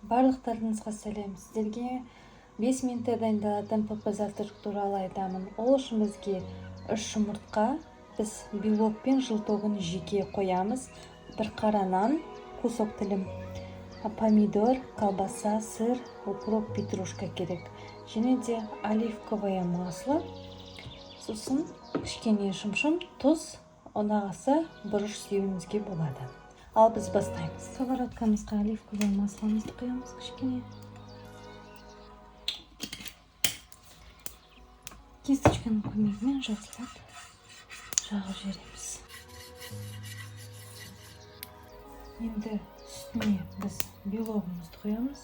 Барлықтарыңызға сәлем! Сіздерге 5 минутта дайындалатын ПП завтрак туралы айтамын. Ол үшін бізге 3 жұмыртқа, біз белок пен желтогын жеке қоямыз, бір қара нан, кусок тілім, помидор, колбаса, сыр, укроп, петрушка керек. Және де оливковое масло, сосын кішкене шымшым, тұз, ұнағаса бұрыш себуіңізге болады. Ал біз бастаймыз. Сковородкамызға оливковое масломызды құямыз кішкене. Кисточканың көмегімен жақсылап жағып жібереміз. Енді үстіне біз белогымызды құямыз.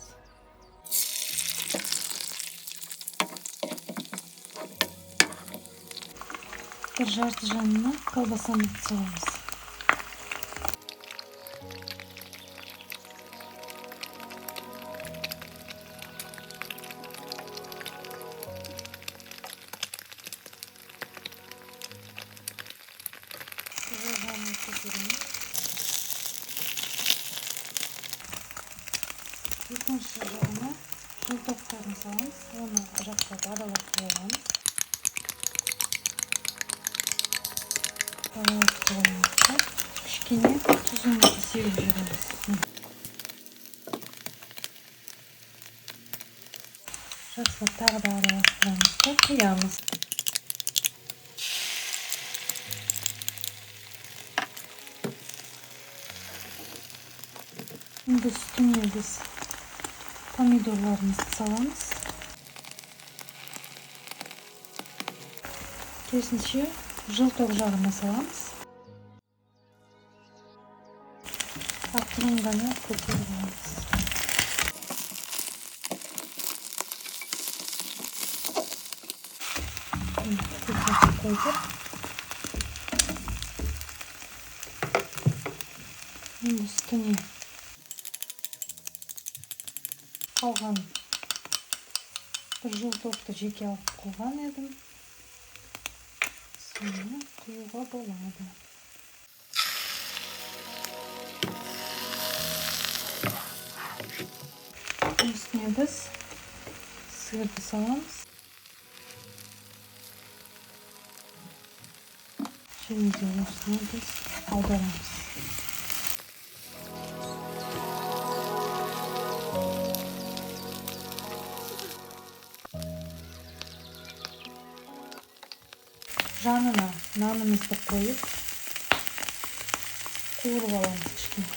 Бір жарты жанына колбасамызды саламыз. Жағын көтереміз. Екінші жағына желтоктарын саламыз. Оны жақсылап араластырып аламыз. Араластырып аламыз да, кішкене тұзымызды себіп жібереміз. Жақсылап тағы да араластырамыз да құямыз. Енді үстіне біз помидорларымызды саламыз. Керісінше желток жағына саламыз. Ақырын ғана көтеріп аламыз. Көтеріп қойдық. Енді үстіне қалған бір желтокты жеке алып қойған едім. Соны құюға болады. Үстіне біз сырды саламыз. Және де осыны біз аударамыз. Жанына нанымызды қойып, қуырып аламыз кішкене.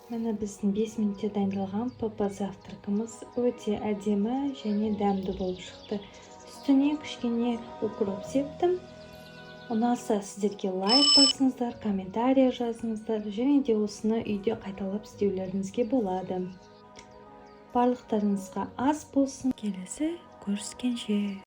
Міне біздің 5 минутте дайындалған ПП завтракымыз өте әдемі және дәмді болып шықты. Үстіне кішкене укроп септім. Ұнаса сіздерге лайк басыңыздар, комментарий жазыңыздар және де осыны үйде қайталап істеулеріңізге болады. Барлықтарыңызға ас болсын. Келесі көріскенше.